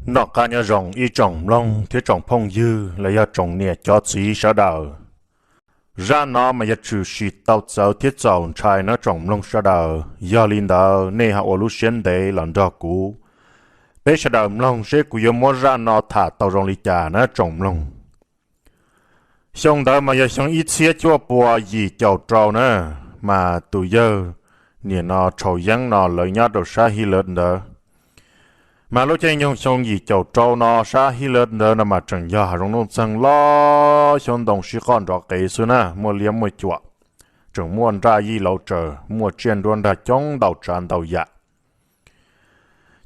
Noj qab nyob zoo ib tsoom mloog thiab tsoom phooj ywg los yog tsoom niam cov txiv sawv daws. Zaj no mas yog tshwm sim tau txawv thiab txaus ntshai na tsoom mloog sawv daws, yog li ntawd nej ho ua lub siab ntev los nrog kuv, peb sawv daws mloog seb kuv yuav muab zaj no tham tau zoo li cas na tsoom mloog. Xyoo ntawd mas yog xyoo ib txhiab cuaj pua yim caum rau na, mas tus yawg niam no Tshauv Yeeb no lawv nyob rau sab Hib Lawv ntawd. Mas lub caij nyoog xyoo yim caum rau no sab Hib Lawv ntawd no mas tseem yog hav zoov nuj txeeg loj xyoob ntoo sib qoj nrov qev xwb na, muaj liab muaj cuam, tseem muaj nraj yij lauv tsaws, muaj tsiaj nruab nrag coob ntau tsav ntau yam.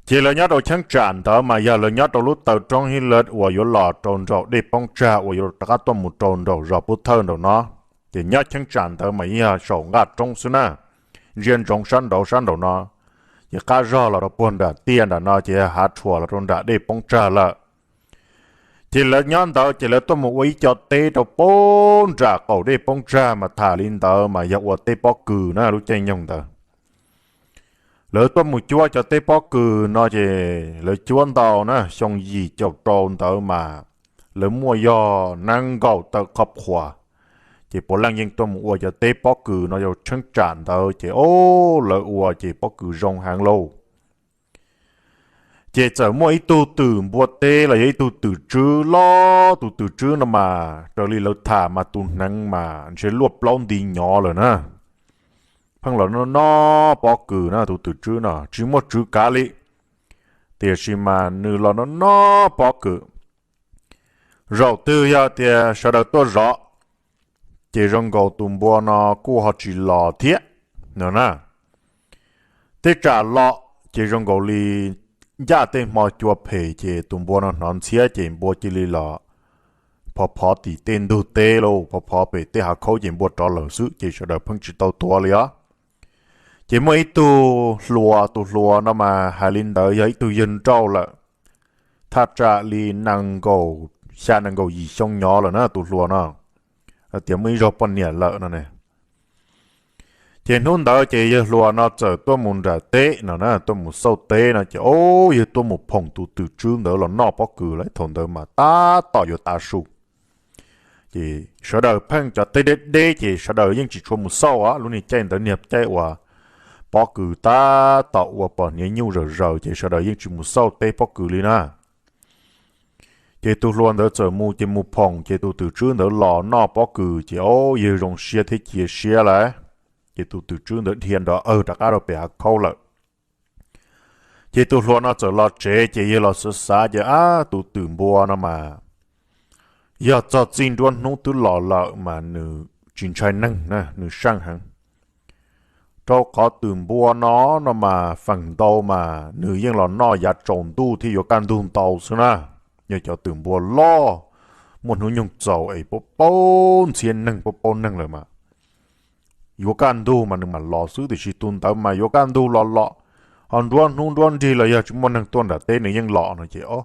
Ces lawv nyob rau cheeb tsam ntawd mas yog lawv nyob rau lub taw roob Hib Lawv uas yuav los rau nraum dej Poob Tsag uas yuav rov qab tuaj mus rau nraum zos Pub Thawj nraum no. Ces nyob cheeb tsam ntawd mas yog saum nqaj roob xwb na, ntsia ntsoov sab nraud sab nraum no. Ces qab zog los rau puag nram tiaj nram no ces hav rhuam los rau nram dej Poob Tsag lawm. Ces lawv nyob ntawd ces lawv tuaj mus ua ib co teb rau puag nram qaum dej Poob Tsag mas tham li ntawd mas yog ua teb pob kws na lub caij nyoog ntawd. Lawv tuaj mus cuab cov teb pob kws no ces lawv cuab ntau na, xyoo yim caum rau ntawd mas lawv muaj yog nees nkaum tawm qhov qhuas. Ces puav leej yeej tuaj mus ua cov teb pob kws no yog cheeb tsam ntawd ces o, lawv ua ces pob kws zoo heev lauj. Ces txawm muaj ib tug twm npua teb los yog ib tug twm tswb loj, tus twm tswb no mas raws li lawv tham mas tus hneev mas ntshe luaj plaub nti nyov lawm na. Pheej los noj noj pob kws na tus twm tswb no tsis muaj tswv kav li, tiam sis mas nws los noj noj pob kws. Zaum twg yog tias sawv daws tuaj zov, ces zoo nkaus tus npua no kuj ho tsis los thiab no na. Tej tsam los ces zoo nkaus li ncaj tej hmo cua phem ces tus npua no hnov ntxhiab ces npua cia li los phov phov tim tej ntug teb lauj, phov phov pem tej hav khaub ces npua rov lawm xwb ces sawv daws pheej tsis tau tuav li os. Ces muaj ib tug hluas, tus hluas no mas hais li ntawd yog ib tug yawg nrauj lawm, thaj tsam li nees nkaum xya nees nkaum yim xyoo nyov lawm na tus hluas no, hais tias muaj ib zaug poj niam lawm no ne. Ces hnub ntawd ces yawg hluas no txawm tuaj mus nram teb no na, tuaj mus xauj teb no ces o, yawg tuaj mus phoom tus twm tswb ntawd los noj pob kws lawm, thaum ntawd mas tab tom yuav tav su. Ces sawv daws pheej cov teb deb deb ces sawv daws yeej tsis tshua mus xauj os, lub niag caij ntawd niag caij uas pob kws tab tom ua pom hniav nyuj zawm zaws ces sawv daws yeej tsis mus xauj teb pob kws li na. Ces tus hluas ntawd txawm mus ces mus phoom ces tus twm tswb ntawd los noj pob kws ces o, yawg zoo siab thiab cia siab lawm. Ces tus twm tswb ntawd dhia nrov awg rov qab rau pem hav khaub lawm. Ces tus hluas no txawm los tsev ces yawg los xav xav ces ab, tus twm npua no mas yog txog txij nruab hnub twb los lawm mas nws tsis ntshai neeg na, nws seej heev. Rau qhov twm npua no no mas feem ntau mas nws yeej los noj yav tsaus ntuj thiab yuav kaj ntug ntau xwb na. Yog cov twm npua loj muaj hnub nyoog txaus es paub paub ntxhiab neeg paub paub neeg lawm mas yuav kaj ntug mas nws mam los xwb, tiam sis tus ntawd mas yuav kaj ntug los los, ho nruab hnub nruab nrig los yog tsis muaj neeg tuaj nram teb nws yeej los no ces o,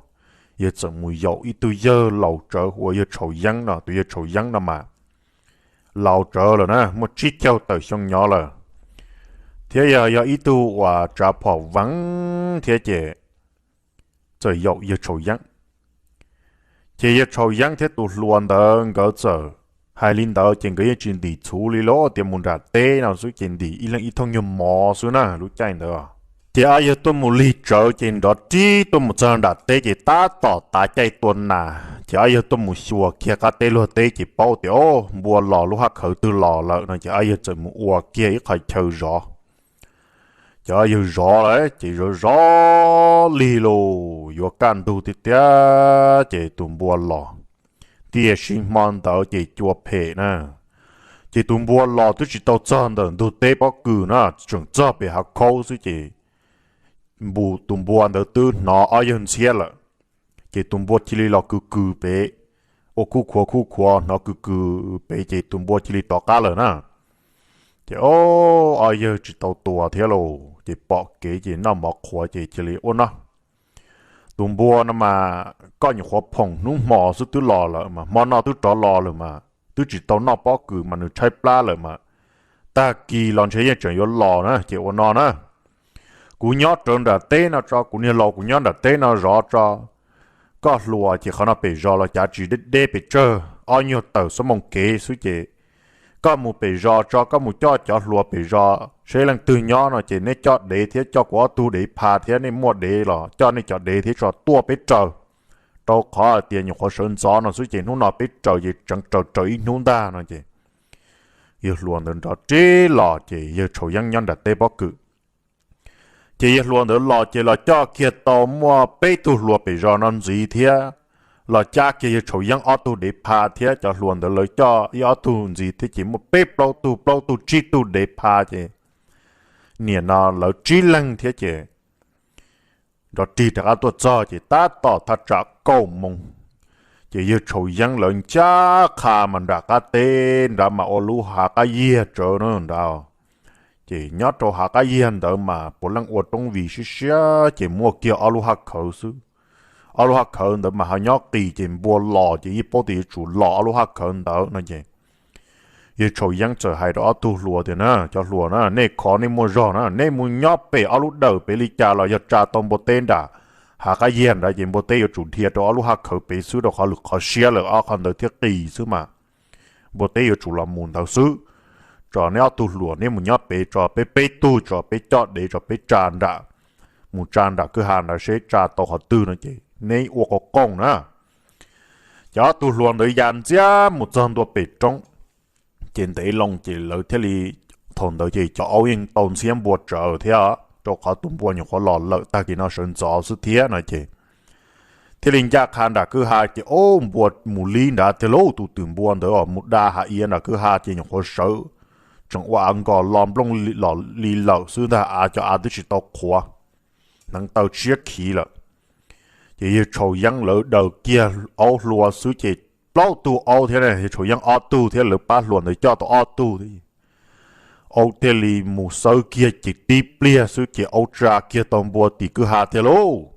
yawg txawm mus yaum ib tug yawg laus tsawv hu ua yawg Tshauv Yeeb no, tus yawg Tshauv Yeeb no mas laus tsawv lawm na, muaj tsib caug tawm xyoo nyov lawm, thiab yog yog ib tug uas tsav phom veev thiab ces txawm yaum yawg Tshauv Yeeb. Ces yawg Tshauv Yeeb thiab tus hluas ntawd nkawd txawm hais li ntawd ces nkawd yeej tsis ntim txhuv li lauj, tias mus nram teb no xwb ces ntim ib leeg ib thooj nyuag mov xwb na lub caij ntawd. Ces ob yawg tuaj mus lig tsawv ces nrov rib tuaj mus txog nram teb ces tab tom tav caij tua nas, ces ob yawg tuaj mus xyuas kiag qab teb luag teb ces paub tias o, npua los lub hab khawv twg los lawm no ces ob yawg txawm mus ua kiag ib qho chaw zov. Ces ob yawg zov lawm ces zov zov lig lauj, yuav kaj ntug tiag tiag ces tus npua los, tiam sis hmo ntawd ces cua phem na. Ces tus npua los twb tsis tau txog ntawm ntug teb pob kws na, tseem txog pem hav khaub xwb ces tus npua ntawd twb hnov ob yawg ntxhiab lawm. Ces tus npua cia li los kws kws pem, ua khuj khuav khuj khuav hnov kws kws pem ces tus npua cia li rov qab lawm na. Ces o, ob yawg tsis tau tua thiab lauj, ces pom kev ces noj mov qhuav ces cia li ua no. Tus npua no mas koj nyuam qhuav phoom hnub hmo xwb twb los lawm mas hmo no twb rov los lawm mas twb tsis tau noj pob kws mas nws tshaib plab lawm mas tag kis los ntshe yeej tseem yuav los na, ces ua no na. Kuv nyob rawv nram teb no tso, kuv niag laus kuv nyob nram teb no zov tso. koj hluas ces qhov no pem zos los cav tsis deb deb pes tsawg, ob nyuag tawm xuab moos kev xwb ces koj mus pem zos tso, koj mus coj cov hluas pem zos seb leej twg nyob no ces nej coj dev thiab coj kuv ob tug dev pha thiab, nej muaj dev los coj nej cov dev thiab tso tuaj peb raws. Rau qhov hais tias nyuam qhuav sawv ntxov no xwb ces hnub no peb raws ces tseev raws raws ib hnub ntag no ces yawg hluas ntawd nrov ris los ces yawg Tshau Yeeb nyob nram teb pob kws. Ces yawg hluas ntawd los ces los coj kiag tau muaj peb tug hluas pem zos no ntxiv thiab, los cab kiag yawg Tshau Yeeb ob tug dev pha thiab, cov hluas ntawd lawv coj ib ob tug ntxiv thiab ces muaj peb plaub tug, plaub tug tsib tug dev pha ces nim no lawv tsib leeg thiab ces nrov ris rov qab tuaj txog ces tab tom thaj tsam kaum moos ces yawg Tshau Yeeb lawv ncaj qha mas nram qab teb nrad mas ua lub hav qab yiag tsawv na nrad. Ces nyob rau hav qab yiag ntawd mas puav leej ua roob vig siab siab ces muaj kiag ob lub haj khawv xwb. Ob lub haj khawv ntawd mas ho nyob qis ces npua los ces yeej paub tias yuav tsum los ob lub haj khawv ntawd no ces yawg Tshau Yeeb txawm hais rau ob tug hluas tias na, cov hluas na, nej khov nej muaj zog na, nej mus nyob pem ob lub dawm pem li cas los yog tsa tau npua teb nram hav qab yiag nrad ces npua teb yuav tsum dhia rau ob lub haj khawv pem xwb rau qhov lwm qhov siab lawm ob qhov ntawd thiab qis xwb mas npua teb yuav tsum los mus ntawd xwb. Tso neb ob tug hluas neb mus nyob pem tso, peb peb tug tso, peb coj dev tso, peb tsa nram, mus tsa nram kwj ha nrad seb tsa tau qhov twg no ces neb ua qhov qooj na. Ces ob tug hluas ntawd ya ntxiab mus txog ntua pem roob, ces ntev loo ces lawv thiaj li, thaum ntawd ces cov aub yeej tau ntxhiab npua tsawv thiab rau qhov tus npua nyuam qhuav los lawm tag kis no sawv ntxov xwb thiab no ces thiaj li ncaj qha nram kwj ha ces ob npua mus li nrad tiag lauj, tus twm npua ntawd os mus da hav iav nram kwj ha ces nyuam qhuav sawv tseem ua av nkos lo nplooj los li lawm xwb ntag, av cov av twb tsis tau qhuav, hneev taw tshiab khiv lawm. Ces yawg Tshau Yeeb lawv daws kiag aub hlua xwb ces plaub tug aub thiab yawg Tshau Yeeb ob tug thiab lawv pab hluas ntawd coj tau ob tug thiab aub thiaj li mus xawb kiag ces tib pliag xwb ces aub tsa kiag tau npua tim kwj ha thiab lauj.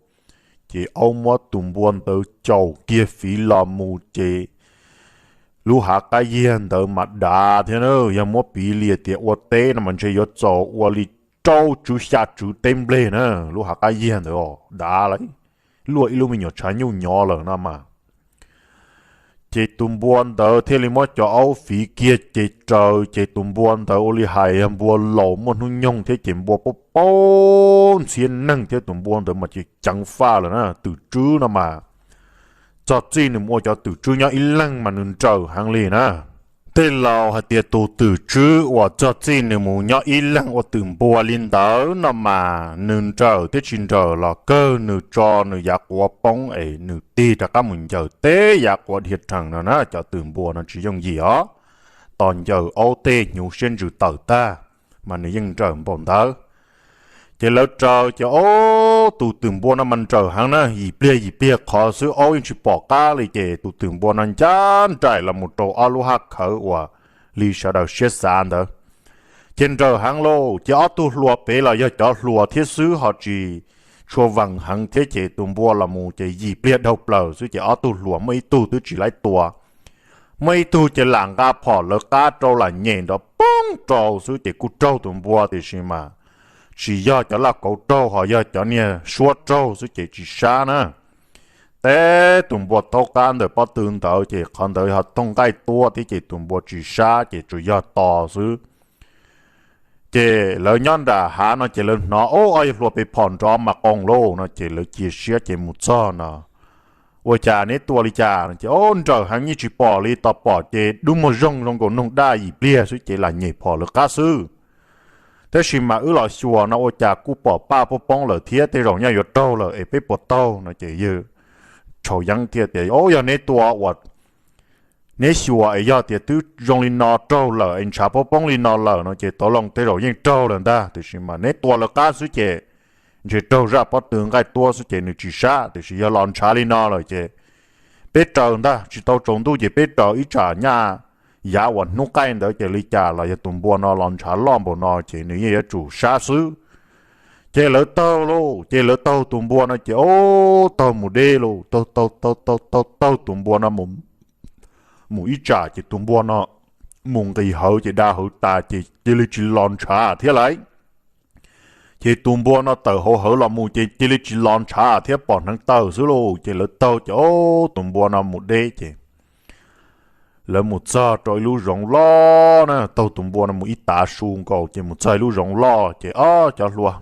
Ces aub muab tus npua ntawd caum kiag fiv los mus ces lub hav qab yiag ntawd mas dav thiab na, yog muab piv li tias ua teb no mas ntshe yuav txaus ua li rau tswv xya tswv teb nplej na, lub hav qab yiag ntawd dav lawm, luaj ib lub me nyuam tshav nyuj nyov lawm no mas. Ces tus npua ntawd thiaj li muab cov aub fiv kiag ces raws ces tus npua ntawd ua li hais yog npua laus muaj hnub nyoog thiab ces npua paub paub ntxhiab neeg thiab tus npua ntawd mas ces ceev faj lawm na, twm tswb no mas txog txij nws mus ua cov twm tswb nyob ib leeg mas nws nrawm heev li na. Tej laus hais tias tus twm tswb uas txog txij nws mus nyob ib leeg ua twm npua li ntawd no mas nws nrawm thiab tsis nrawm los kawg nws tso nws yav quav poob es nws tig rov qab mus ncaws teb yav quav dhia rhees no na, cov twm npua no tsis yooj yim os. Tos ncaws aub tej hnyuv siab ntsws tawm tag mas nws yeej nrawm npaum ntawd. Ces lawv raws ces ob tus twm npua no mas nrawm heev na, yim pliag yim pliag qhov xwb aub yeej tsis pom qab li ces tus twm npua no ncaj nraim los mus rau ob lub haj khawv uas li sawv daws siab xav ntawd. Ces nrawm heev lauj, ces ob tug hluas pem los yog cov hluas thiab xwb ho tsis tshua vees heev thiab ces tus npua los mus ces yim pliag dhau plaws xwb ces ob tug hluas muaj ib tug twb tsis laib tua, muaj ib tug ces lam nqa phom lawv qab rau lam nyem nrov poob rau xwb ces kuj raug tus npua tiam sis mas tsis yog cov laj kauv raug ho yog cov niag suab raug xwb ces tsis sab na. Teb tus npua taub qab ntawm pob tw ntawd ces qhov ntawd ho thooj nqaij tuab thiab ces tus npua tsis sab ces tsuas yog tos xwb. Ces lawv nyob nram hav no ces lawv hnov ob yawg hluas pem phom nrov mas qoos lauj no ces lawv cia siab ces mus txog no. Ua cas neb tua li cas? Ces ob nrawm heev yeej tsis pom li, tos pom ces dub muag zoog zoo nkaus noog daj yim pliag xwb ces lam nyem phom lawv qab xwb. Tab sis mas wb los xyuas no ua cas kuj pom paj poob poob lawm thiab tej zaum nyaj yuav raug lawm es peb puas taug no ces yawg Tshau Yeeb thiaj tias, Ob, yog neb tua uas neb xyuas es yog tias twb zoo li no raug lawm es ntshav poob poob li no lawm no ces tau loo tej zaum yeej raug lawm ntag, tiam sis mas neb tua lawv qab xwb ces ntshe raug zaj pob tw nqaij tuab xwb ces nws tsis sab, tiam sis yog los ntshav li no lawm ces peb raws ntag, tsis tau tsaus ntuj ces peb raws ib tsam nyaj yav uas hnub qaij ntawd ces li cas los yog tus npua no los ntshav loj npaum no ces nws yeej yuav tsum sab xwb. Ces lawv taug lauj, ces lawv taug tus npua no ces ob taug mus deb lauj, taug taug taug taug taug tus npua no mus ib tsam ces tus npua no mus nqis hawv ces da hawv tas ces cia li tsis los ntshav thiab lauj. Ces tus npua no tawm hauv hawv los mus ces cia li tsis los ntshav thiab pom hneev taw xwb lauj. Ces lawv taug ces ob tus npua no mus deb ces lawv mus txog rau ib lub zoov loj na, taug tus npua no mus ib tav su nkaus ces mus txog ib lub zoov loj ces ob cov hluas,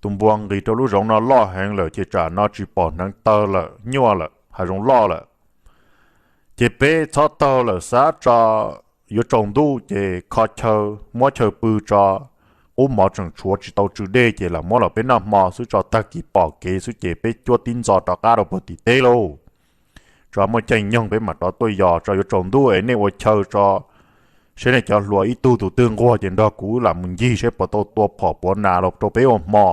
tus npua nqis rau lub zoov no loj heev lawm ces tsam no tsis pom hneev taw lawm, nyuaj lawm, hav zoov loj lawm. Ces peb txhob taug lawm, xav tso yuav tsaus ntuj ces kho chaw, muab chaw pw tso, qub mov tseem tshuav tsis tau tsw dej ces lam muab los peb noj hmo xwb tso, tag kis pom kev xwb ces peb cuab tib ntxo rov qab rau puag tim teb lauj. Tso muaj caij nyoog peb mam rov tuaj yos tso, yuav tsaus ntuj es nej ua chaw tso, seb nej cov hluas ib tug tus twg nquag ces nrog kuv lam mus ncig seb puas tau tua phom puav nas los rau peb ua hmo.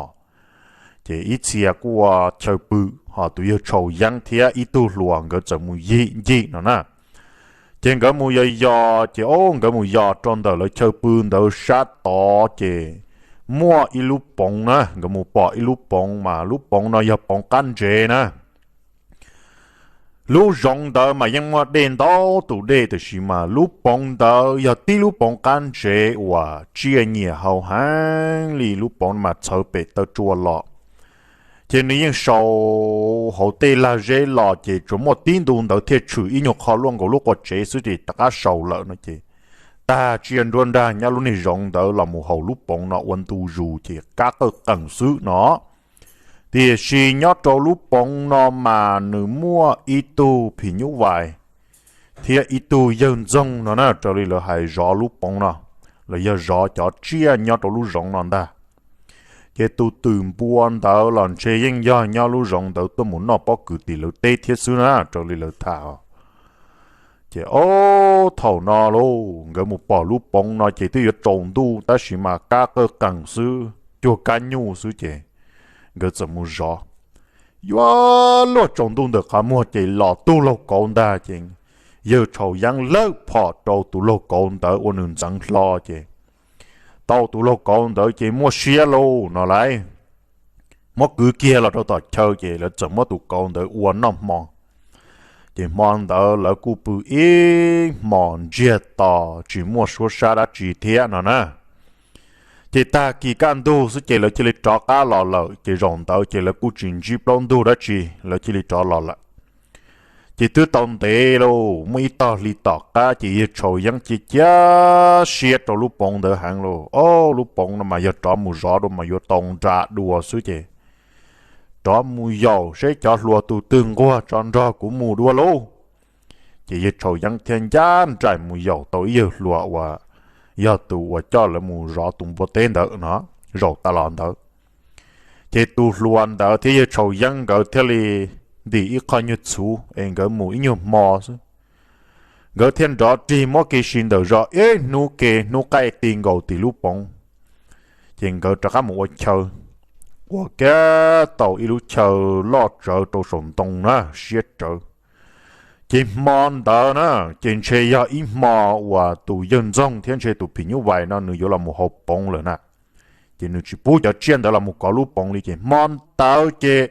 Ces ib txhia kuj ua chaw pw, ho tus yawg Tshau Yeeb thiab ib tug hluas nkawd txawm mus yim ncig no na. Ces nkawd mus yos yos ces ob nkawd mus yos rau ntawm lawv chaw pw ntawd sab tod ces muaj ib lub poov na, nkawd mus pom ib lub poov mas lub poov no yog poov qab ntsev na. Lub zoov ntawd mas yeej muaj dej ntau tus dej, tiam sis mas lub poov ntawd yog tib lub poov qab ntsev uas tsiaj nyiam haus heev li. Lub poov mas txhawv pem taw tsua los, ces nws yeej sau hauv tej lag zeb los, ces tsuas muaj tib ntu ntawd thiaj tshwm ib nyuag qho luaj nkaus lub qua tsev xwb ces rov qab sau lawm no ces tag tsiaj nruab nrag nyob lub niag zoov ntawd los mus haus lub poov no ua ntu zus ces kab qawj qees xwb no. Tiam sis nyob rau lub poov no mas nws muaj ib tug phim nyuj vais thiab ib tug yawg ntxoog no na, raws li lawv hais zov lub poov no, los yog zov cov tsiaj nyob rau lub zoov no ntag. Ces tus twm npua ntawd los ntshe yeej yog nyob lub zoov ntawd tuaj mus noj pob kws tim lawv teb thiab xwb na, raws li lawv tham. Ces ob thaum no lauj, nkawd mus pom lub poov no ces twb yuav tsaus ntuj tab sis mas kab qawj qees xwb, cuag kab nyuj xwb ces nkawd txawm mus zov. Yuav luag tsaus ntuj ntawm qhov muag ces los tug laug kauv ntag ces yawg Tshau Yeeb lawb phom rau tus laug kauv ntawd ua nws ntxeev hlo ces tau tus laug kauv ntawd ces muaj siab lauj no lauj, muab kwv kiag los rau tom chaw ces lawv txawm muab tus kauv ntawd ua noj hmo. Ces hmo ntawd lawv kuj pw ib hmos ntsiag to tsis muaj suab sab dab tsi thiab no na. Ces tag kis kaj ntug xwb ces lawv cia li rov qab los lawm, ces zaum ntawd ces lawv kuj tsis ntsib plaub ntug dab tsi, lawv cia li rov los lawm. Ces twb tau ntev lauj, muaj ib tog hli tom qab ces yawg Tshau Yeeb cia cia siab rau lub poov ntawd heev lauj. Ob, lub poov no mas yog rov mus zov dua mas yuav tau nra dua xwb ces rov mus yaum seb cov hluas tus twg nquag tso nrog kuv mus dua lauj. Ces yawg Tshau Yeeb thiaj ncaj nraim mus yaum tau ib yawg hluas uas yog tus uas coj lawv mus zov tus npua teb ntawd no, zaum tas los ntawd. Ces tus hluas ntawd thiab yawg Tshau Yeeb nkawd thiaj li ntim ib qho nyuag txhuv es nkawd mus ib nyuag hmo xwb. Nkawd thiaj nrov rig muab kev si ntawm zos ib hnub ke hnub qaij ti nkaus tim lub poov. Ces nkawd rov qab mus ua chaw, ua kiag tau ib lub chaw loj tsawv rau saum ntoo na, siab tsawv. Ces hmo ntawd na, ces ntshe yog ib hmo uas tus yawg ntxoog thiab ntshe tus phim nyuj vais no nws yuav los mus haus poov lawm na. Ces nws tsis pub cov tsiaj ntawd los mus kov lub poov li ces hmo ntawd ces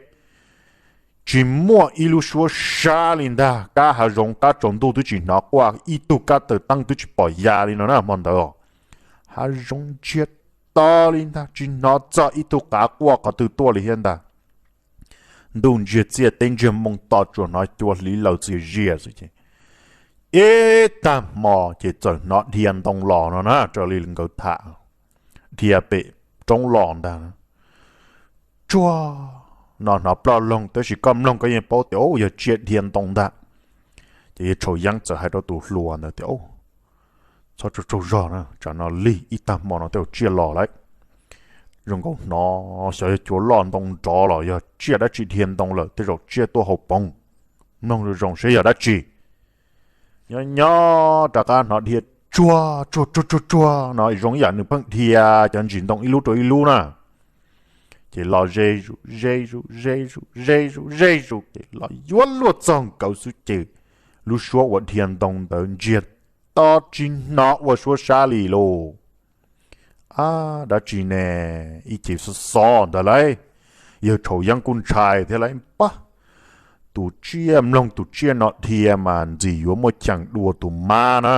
tsis muaj ib lub suab sab li ntag, kab hav zoov kab tsaus ntuj twb tsis hnov quaj, ib tug kab taws teeb twb tsis pom ya li no na hmo ntawd. Hav zoov ntsiag to li ntag, tsis hnov txog ib tug qav quaj qhov twg tuaj li thiab ntag. Ntuj ntsiag txiaj teb ntsiag moo to tsuas hnov cua hliv laws txias zias xwb ces ib tag hmo ces txawm hnov dhia ntoo los no na, raws li nkawd tham, dhia pem roob los ntag. Tsuag no hnov ploj loog, tab sis koj mloog koj yeej paub tias yog tsiaj dhia ntoo ntag. Ces yawg Tshau Yeeb txawm hais rau tus hluas ntawd tias, txhob tsaug tsaug zog na, tsam no lig ib tag hmo no tej zaum tsiaj los lawm. Zoo nkaus hnov xyov yog cua loj ntoo nrov los yog tsiaj dab tsi dhia ntoo lawm, tej zaum tsiaj tuaj haus poov. Mloog zoo zoo seb yog dab tsi. Nyob nyob rov qab hnov dhia tsuag tsuag tsuag tsuag tsuag no zoo ib yam nws pheej dhia cov ntsis ntoo ib lub rau ib lub na. Ces los ze zus ze zus ze zus ze zus ze zus ces los yuav luag txog nkawd xwb ces lub suab uas dhia ntoo ntawd ntsiag to tsis hnov ua suab sab li lauj. Ab, dab tsi ne? Ib ce xob xob ntawd lauj. Yawg Tshau Yeeb kuj ntshai thiab lauj, pab, tus tsiaj, mloog tus tsiaj no dhia mas ntxim yuav muaj cheem dua tus mab na.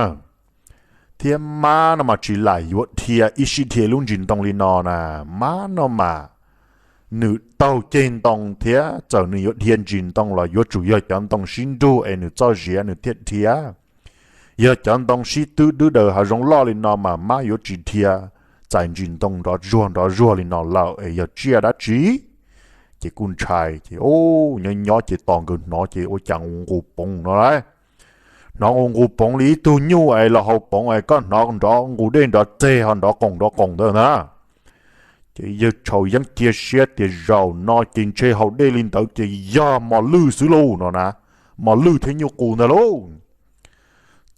Thiab mab no mas tsis lam yuav dhia ib sij dhia lub ntsis ntoo li no na. Mab no mas nws taug ceg ntoo thiab txawm nws yuav dhia ntsis ntoo los yuav tsum yog cov ntoo sib nrug es nws txoj ziav nws thiaj dhia. Yog cov ntoo sib twb dwb daws hav zoov loj li no mas mab yuav tsis dhia txais ntsis ntoo nrov zuag nrov zuag li no lawm es yog tsiaj dab tsi. Ces kuj ntshai ces nyob nyob ces tos nkawd hnov ces ua cas nqus poov no las. Hnov nqus nqus poov li ib tug nyuj es los haus poov es koj hnov nrov nqus dej nrov txeg ho nrov qoos nrov qoos ntawd na. Ces yawg Tshau Yeeb cia siab tias zaum no ces ntshe haus dej li ntawd ces yog mos lwj xwb lauj no na. Mos lwj thiab nyuj qus ntag lauj.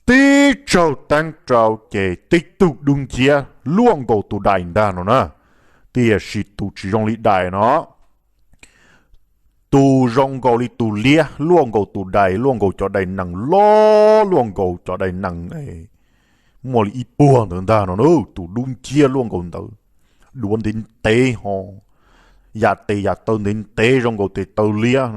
Tib tsaug teeb rau ces tib tug dub nciab luaj nkaus tus dais ntag no na. Tiam sis tus tsis zoo li dais no, tus zoo nkaus li tus liab, luaj nkaus tus dais, luaj nkaus cov dais nees loj, luaj nkaus cov dais nees muaj li ib puag ntawd ntag no na. Tus dub nciab luaj nkaus ntawd, duav ntev ntev ho, yam tes yam taw ntev ntev zoo nkaus tes taw liab.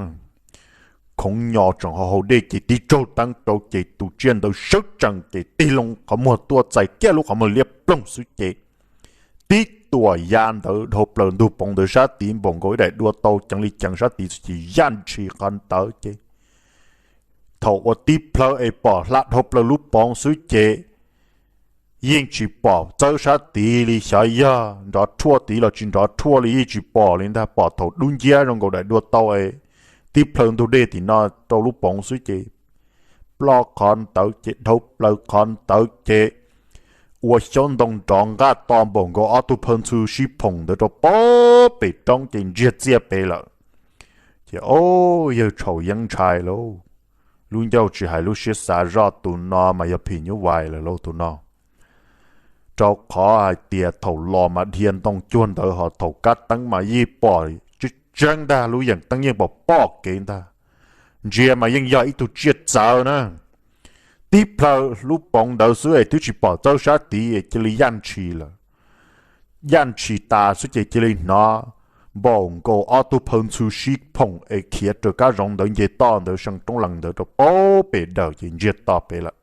Khoov nyo tseem ho haus dej ces tib tsaug teeb rau ces tus tsiaj ntawd sawv tsees ces tig loo qhov muag tuaj txais kiag lub qhov muag liab ploog xwb ces tib tuam ya ntawd dhau plaws ntug poov ntawd sab tid npaum nkaus ib daim dua tau ceev li ceev sab tid xwb ces yaj ntshis qhov ntawd ces thaum ua tib plhaw es pom hla dhau plaws lub poov xwb ces yeej tsis pom txawb sab tid li, xyov yog nrov rhuaj tid los tsis nrov rhuaj li yeej tsis pom li ntag. Pom thaum dub nciab zoo nkaus daim dua tau es tib plhaw ntug dej tim no rau lub poov xwb ces ploj qhov ntawd ces dhau plaws qhov ntawd ces ua xyaub ntoo nrov nqaj to npaum nkaus ob tug phaw ntxhw sib phoom ntawd rau pab pem roob ces ntsiag txiaj pem lawm. Ces o, yawg Tshau Yeeb ntshai lauj. Lub ncauj tsis hais lub siab xav zoj, tus no mas yog phim nyuj vais lawm lauj tus no. Rau qhov hais tias thaum los mas dhia ntoo cuag ntawd ho thaum kab teeb mas yeej pom tseeb ntag, lub yeem teeb yeej pom pom kev ntag. Ntsia mas yeej yog ib tug tsiaj txawv na. Tib plhaw lub poov ntawd xwb es twb tsis pom txawb sab tid cia li yaj ntshis lawm. Yaj ntshis tas xwb ces cia li hnov npaum nkaus ob tug phaw ntxhw sib phoom es khiav raws kab zoov ntawd nce toj ntawd seem roob lees ntawd rau pab pem daws ces ntsiag to pem lawm.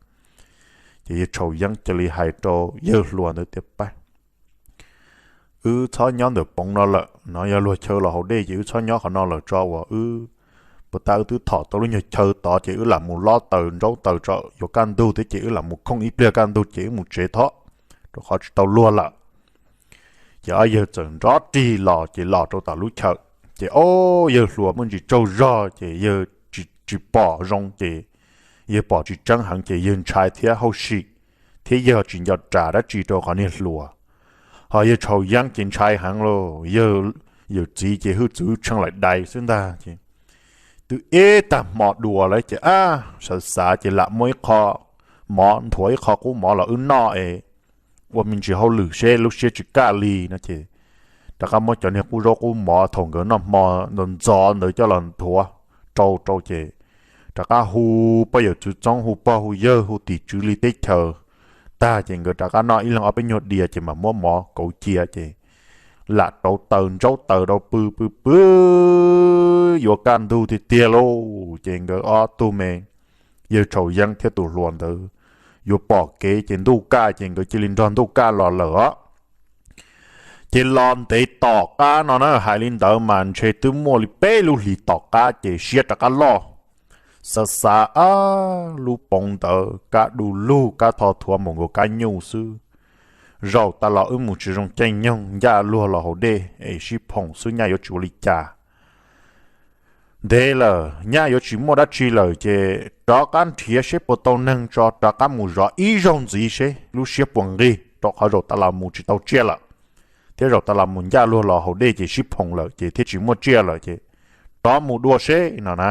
Ces yawg Tshau Yeeb cia li hais rau yawg hluas ntawd tias pab, wb txhob nyob ntawm poov no lawm no, yog luag chaw los haus dej ces wb txhob nyob qhov no lawm tso uas wb puas tas wb twb thom tau lub nyuag chaw tod ces wb lam mus lob taws nraub taws tso, yuav kaj ntug thiab ces wb lam mus khooj ib pliag kaj ntug ces wb mus tsev thob, rau qhov tsis tau luag lawm. Ces ob yawg txawm nrov rig los ces los rau tom lub chaw. Ces o, yawg hluas muaj ntsis tsaug zog ces yawg tsis pom zoo ces yawg pom tsis tseeb heev ces yawg ntshai thiab hauj sim, thiab yawg tsis nco ras dab tsi rau qhov niag hluas. Ho yawg Tshau Yeeb ces ntshai heev lauj, yawg txiv ces hwj txwv tsheej laim dais xwb ntag ces twb ib tag hmo dua lawm ces ab xav xav ces lam muab ib qho mov nthuav ib qho qub mov los wb noj es ua me ntsis hauj lwm seb lub siab tsis kaj li no ces rov qab muab cov niag qub zaub qub mov thaum nkawd noj hmo ntxov ntxov ntawd coj los nthuav rau rau ces rov qab hu pog yawm txwv txoob, hu pog hu yawg, hu tim tswv li teb chaws tag ces nkawd rov qab noj ib leeg ob peb nyuag diav ces mam muab mov kauv cia ces lam rauv taws ntsaub taws rau pw pw pw yuav kaj ntug tiag tiag lauj ces nkawd ob tug me, yawg Tshau Yeeb thiab tus hluas ntawd, yuav pom kev ces ntuj kaj ces nkawd cia li nrog ntuj kaj los lawm os. Ces los ntev tom qab no na, hais li ntawd mas ntshe twb muaj li peb lub hlis tom qab ces siab rov qab loj. Xav xav ab, lub poov ntawd kab du lug kab tho thuav mus nkaus kab nyuj xwb. Zaum tas los wb mus tsis zoo caij nyoog, ncaj luag los haus dej es sib phoom xwb, nyaj yuav tsis ua li cas. Ntev lawm nyaj yuav tsis muaj dab tsi lawm ces rov qab nrhiav seb puas tau neeg tso rov qab mus zov ib zaug ntxiv seb lub siab puas nqig, rau qhov zaum tas los mus tsis tau tsiaj lawm, thiab zaum tas los mus ncaj luag los haus dej ces sib phoom lawm ces thiaj tsis muaj tsiaj lawm ces rov mus dua seb no na.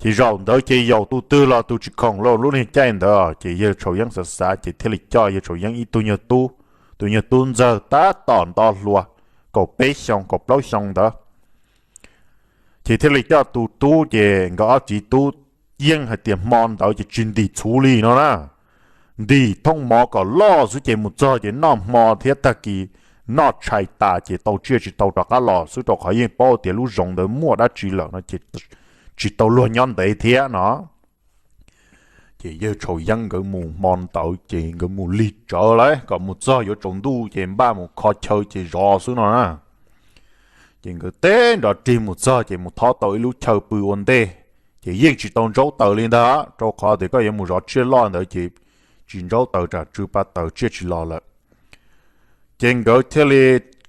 Ces zaum ntawd ces yaum tus twg los tus tsis khoom lauj, lub niag caij ntawd ces yawg Tshau Yeeb xav xav ces thiaj li coj yawg Tshau Yeeb ib tug nyuag tub, tus nyuag tub ntxawg tab tom nto hluas kaum peb xyoo kaum plaub xyoo ntawd. Ces thiaj li coj tus tub ces nkawd ob txiv tub yeej hais tias hmo ntawd ces tsis ntim txhuv li no na, ntim thooj mov kom loj xwb ces mus txog ces noj hmo thiab tag kis noj tshais tas ces tau tsiaj tsis tau rov qab los xwb, rau qhov yeej paub tias lub zoov ntawd muaj dab tsi lawm no ces tsis tau luag nyob ntev thiab no. Ces yawg Tshau Yeeb nkawd mus hmo ntawd ces nkawd mus lig tsawv lawm kom mus txog yuav tsaus ntuj ces npaj mus kho chaw ces zov xwb no na. Ces nkawd teb nrov rig mus txog ces mus thob tau ib lub chaw pw ua ntej, ces yeej tsis tau ntsaub taws li ntag, rau qhov tias koj yuav mus zov tsiaj loj ntawd ces tsis ntsaub taws tsam tsw pa taws tsiaj tsis los lawm. Ces nkawd thiaj li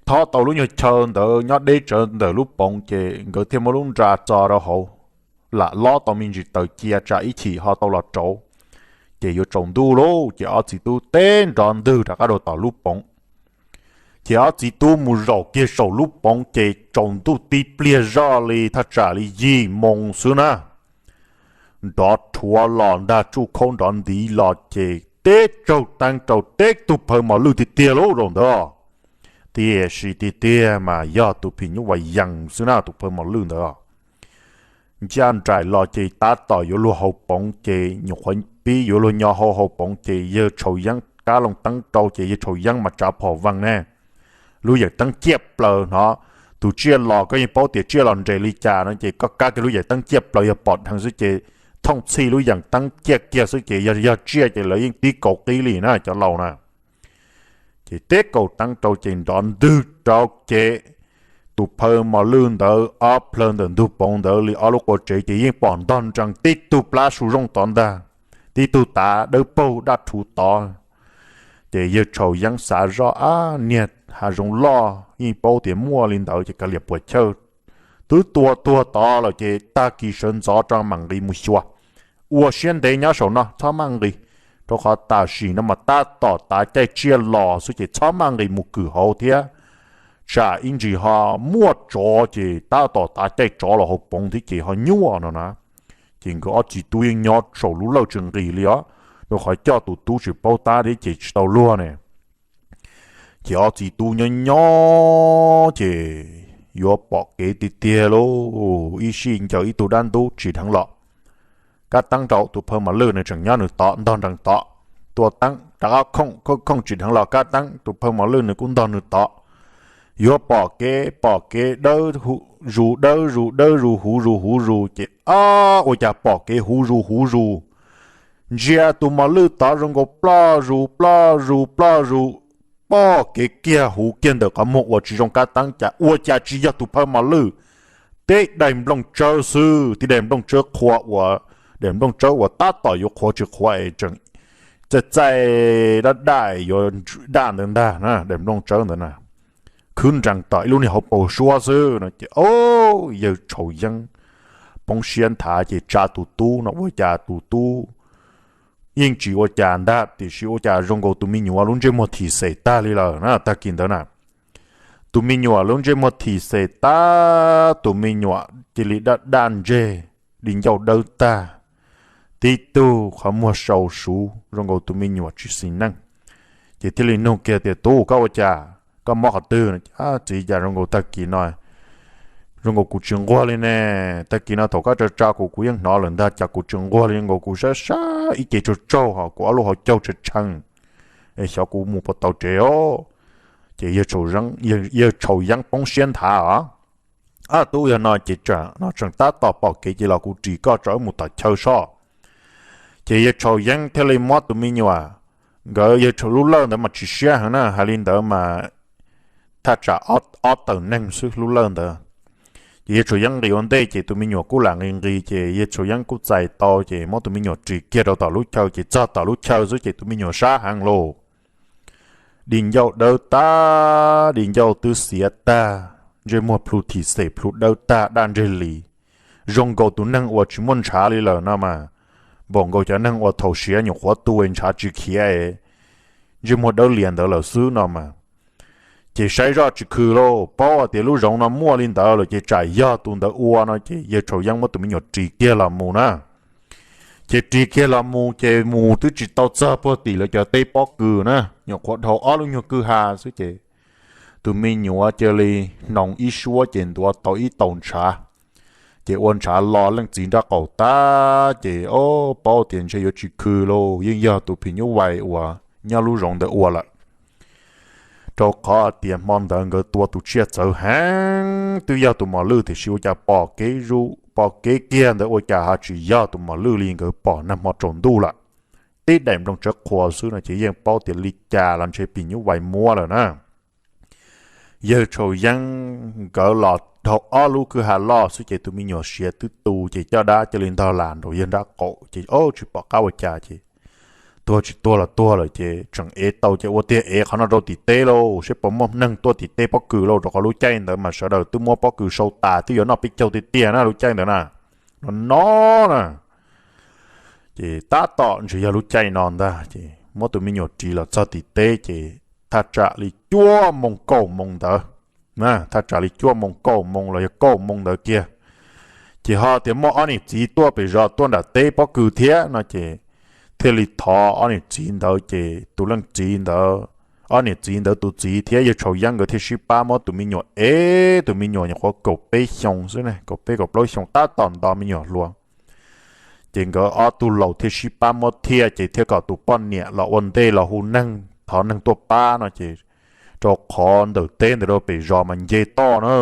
thob tau lub nyuag chaw ntawd nyob deb tsawv ntawm lub poov, ces nkawd thiaj muab lub nra txo rau hauv, lam lob tau me ntsis taws cia tsam ib chim ho tau los rauv. Ces yuav tsaus ntuj lauj, ces ob txiv tub teb nrov ntwg rov qab rau tom lub poov. Ces ob txiv tub mus zaum kiag saum lub poov ces tsaus ntuj tib pliag zoj li thaj tsam li yim moos xwb na. Nrov rhuav los ntag, tsuj khaub nrov ntiv los ces teb tsaug teeb rau teb tug phaw mos lwj tiag tiag lauj zaum ntawd. Tiam sis tiag tiag mas yog tus phim nyuj vais yees xwb na, tus phaw mos lwj ntawd. Ncaj nraim los ces tab tom yuav luag haus poov ces nyuam qhuav pib yuav luag nyo hau haus poov ces yawg Tshau Yeeb kab loo teeb rau ces yawg Tshau Yeeb mas tsav phom vees ne, lub yeem teeb ciaj plaws hnov tus tsiaj los, koj yeej paub tias tsiaj los nres li cas no ces koj kab kiag lub yeem teeb ciaj plaws yog pom dheev xwb ces thooj txhij lub yeem teeb ciaj kiag xwb ces yog, yog tsiaj ces lawv yeej tib kaus qib li na cov laus na. Ces teb kaus teeb rau ces nrov ntwg rau ces tus phaw mos lwj ntawd ob plhaw ntawm ntug poov ntawd li ob lub qua tsev ces yeej pom ntog nrees tib tug plab su zooj tod ntag, tib tug tav dawb paug daj rhuv tod. Ces yawg Tshau Yeeb xav zoj, ab niag hav zoov loj yeej paub tias muaj li ntawd ces kav liam puas chawj, twb tua tuag tod lawm ces tag kis sawv ntxov tso mam nqis mus xyuas. Ua siab ntev nyob saum no txhob maj nqis, rau qhov tam sim no mas tab tom tav caij tsiaj los xwb ces txhob maj nqis mus kwm hauv thiab, tsam ib ntsis ho muaj tsov ces tab tom tav caij tsov los haus poov thiab ces ho nyuaj no na. Ces nkawd ob txiv tub yeej nyob saum lub lawj tsis nqis li os, rau qhov coj tus tub tsis paub tab thiab ces tsis tau luag ne. Ces ob txiv tub nyob nyob ces yuav pom kev tiag tiag lauj, ib sij ncaws ib tug dab ntub tsis dheev los, kab teeb rau tus phaw mos lwj nws tseem nyob nws tod ntog nrees tod, tua teeb rov qab khooj khooj khooj tsis dheev los kab teeb tus phaw mos lwj nws kuj ntog nws tod. Yuav pom kev, pom kev dawb zus dawb zus dawb zus huv zus huv zus ces ob ua cas pom kev huv zus huv zus, ntsia tus mos lwj tod zoo nkaus ploj zus ploj zus ploj zus, pom kev kiag huv kiag ntawm qhov muag uas tsis zoo kab teeb cas ua cas tsis yog tus phaw mos lwj. Tib daim nplooj tsawb xwb, tib daim nplooj tsawb qhuav uas, daim nplooj tsawb uas tab tom yuav qhuav tsis qhuav es tseem txaij txaij daj daj yuav daj ntawd ntag na, daim nplooj tsawb ntawd na, khwb nrees tom ib lub niag hauv paus suab xwb no ces yawg Tshau Yeeb poob siab nthav ces tsa tus tub no ua cas tus tub yeej tsis ua cas ntag tiam sis ua cas zoo nkaus tus me nyuam lub ntsej muag thim xem tag li lawm na tag kis ntawd na. Tus me nyuam lub ntsej muag thim xem tag, tus me nyuam cia li daj daj ntseg, di ncauj dawb tag, tib tug qhov muag sau suv zoo nkaus tus me nyuam tsis xis neej. Ces thiaj li nug kiag tias, Tub, koj ua cas? Koj mob qhov twg? Txiv, cas zoo nkaus tag kis no zoo nkaus kuv tsis nquag li ne. Tag kis no thaum koj tsa tsa kuv, kuv yeej hnov lawm ntag, cas kuv tsis nquag li, zoo nkaus kuv sab sab ib ce tsaug tsaug ho kuv ob lub hauv caug tshee tshee, es xyov kuv mus puas tau tsev os. Ces yawg Tshau Yeeb poob siab nthav os. Ab, tub, yog no ces tsam no tseem tab tom pom kev ces los kuv ris koj tso wb mus tom chaw soj. Ces yawg Tshau Yeeb thiaj li muab tus me nyuam, nkawd yawg Tshau lub lawj ntawd mas tsis siab heev na, hais li ntawd mas thaj tsam ob tawm neeg xwb lub lawj ntawd. Ces yawg Tshau Yeeb nqis ua ntej ces tus me nyuam kuj lam nqis nqis ces yawg Tshau Yeeb kuj txais tau ces muab tus me nyuam ris kiag rau tom lub chaw ces txog tom lub chaw xwb ces tus me nyuam sab heev lauj. Di ncauj dawb tag, di ncauj twb xiav tag, ntsej muag plhu thim xem plhu dawb tag daj ntseg li, zoo nkaus tus neeg uas tsis muaj ntshav li lawm no mas. Npaum nkaus cov neeg uas thaum siav nyuam qhuav tu ntshav tsis khiav, ntsej muag dawb lias ntawd lawm xwb no mas. Ces saib zoj tsis khw lauj, paub tias lub zoov no muaj li ntawd lawm ces tsam yog tus ntawd ua no ces yawg Tshau Yeeb muab tus me nyuam ris kiag los mus na. Ces ris kiag los mus ces mus twb tsis tau txog puag tim lawv cov teb pob kws na, nyuam qhuav dhau ob lub nyuag kwj ha xwb ces tus me nyuam cia li hnoos ib suab ces ntuav tau ib tau ntshav. Ces ua ntshav lo leej txiv nraub qaum tag ces o, paub tias ntshe yuav tsis khw lauj, yeej yog tus phim nyuj vais uas nyob lub zoov ntawd ua lawm. Rau qhov tias hmo ntawd nkawd tua tus tsiaj txawv heev, twb yog tus mos lwj tiam sis ua cas pom kev zus pom kev kiag ntawd ua cas ho tsis yog tus mos lwj li, nkawd pom nag hmo tsaus ntuj lawm. tib daim nplooj tsawv qhuav xwb no ces yeej paub tias li cas los ntshe phim nyuj vais muab lawm na. Yawg Tshau Yeeb nkawd los dhau ob lub kwj ha loj xwb ces tus me nyuam siav twb tu ces caj dab cia li ntog las nraum yawg nrab qaum ces ob tsis pom qab ua cas ces tuag tsis tuag los tuag lawm ces tseem ev tau ces ua tiag ev qhov no rau tim teb lauj, saib puas muaj neeg tuaj tim teb pob kws lauj, rau qhov lub caij ntawd mas sawv daws twb muab pob kws sau tas twb yuav noj peb caug tiag tiag na lub caij ntawd na. No no na, ces tab tom ntshe yog lub caij no ntag ces muab tus me nyuam ris los txog tim teb ces thaj tsam li cuaj moo kaum moo ntawd, thaj tsam li cuaj moo kaum moo los yog kaum moo ntawd kiag, ces ho tias muaj ob niam txiv tuaj pem zos tuaj nram teb pob kws thiab no ces thiaj li thov ob niam txiv ntawd ces tus leej txiv ntawd, ob niam txiv ntawd tus txiv thiab yawg Tshau Yeeb nkawd thiaj sib pab muab tus me nyuam ev, tus me nyuam nyuam qhuav kaum peb xyoo xwb ne, kaum peb kaum plaub xyoo tab tom nto me nyuam hluas. Ces nkawd ob tug laus thiaj sib pab muab thiaj ces thiaj kom tus poj niam los ua ntej los hu neeg thov neeg tuaj pab no ces rau qhov ntawm teb ntawd rau pem zos mas nce toj na.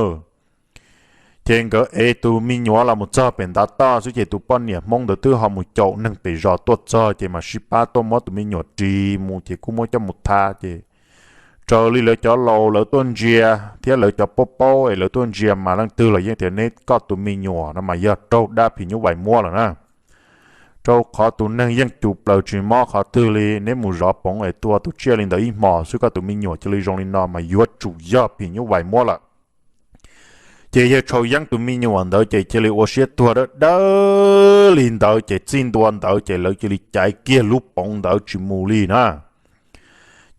Ces nkawd ev tus me nyuam los mus txog pem ntav toj xwb ces tus poj niam Hmoob ntawd twb ho mus caum neeg pem zos tuaj txog ces mas sib pab tuaj muab tus me nyuam ris mus ces kuj muab coj mus tha ces raws li lawv cov laus lawv tuaj ntsia thiab lawv cov paub paub es lawv tuaj ntsia mas leej twg los yeej tias neb koj tus me nyuam no mas yog raug dab phim nyuj vais muab lawm na. Rau qhov tus neeg yeej cus plaws tsis mob qhov twg li, neb mus zov poov es tua tus tsiaj li ntawd ib hmos xwb koj tus me nyuam cia li zoo li no mas yuav tsum yog phim nyuj vais muab lawm. Ces yawg Tshau Yeeb tus me nyuam ntawd ces cia li ua siab tuag dawb dawb li ntawd ces txij ntua ntawd ces lawv cia li caiv kiag lub poov ntawd tsis mus li na.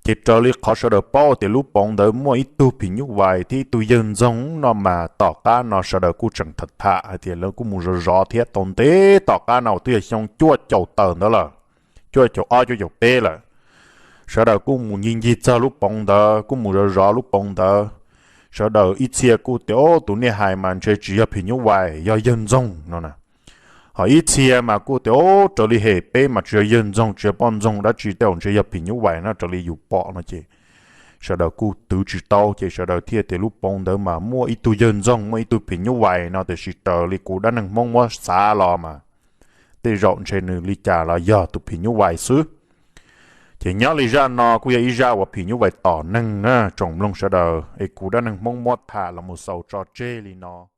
Ces raws li qhov sawv daws paub tias lub poov ntawd muaj ib tug phim nyuj vais thiab ib tug yawg ntxoog no mas tom qab no sawv daws kuj tseem tham tham hais tias lawv kuj mus zov zov thiab tau ntev tom qab no uas twb yog xyoo cuaj caum tawm ntawd lawm, cuaj caum ob cuaj caum peb lawm. Sawv daws kuj mus ncig ncig txog lub poov ntawd kuj mus zov zov lub poov ntawd. Sawv daws ib txhia kuj tias o tus nej hais mas ntshe tsis yog phim nyuj vais yog yawg ntxoog no na. Ho ib txhia mas kuj tias o raws li hem peb mas tsis yog yawg ntxoog tsis yog poj ntxoog dab tsi tej zaum ntshe yog phim nyuj vais no raws li yus pom no ces sawv daws kuj twv tsis tau ces sawv daws thiaj tias lub poov ntawd mas muaj ib tug yawg ntxoog muaj ib tug phim nyuj vais no tiam sis raws li kuv dab neeg Hmoob muab xav los mas tej zaum ntshe nws li cas los yog tus phim nyuj vais xwb. Ces nyob li zaj no kuj yog ib zaj uas phim nyuj vais tom neeg na tsoom mloog sawv daws es kuv dab neeg Hmoob muab tham los mus xaus tso tseg li no.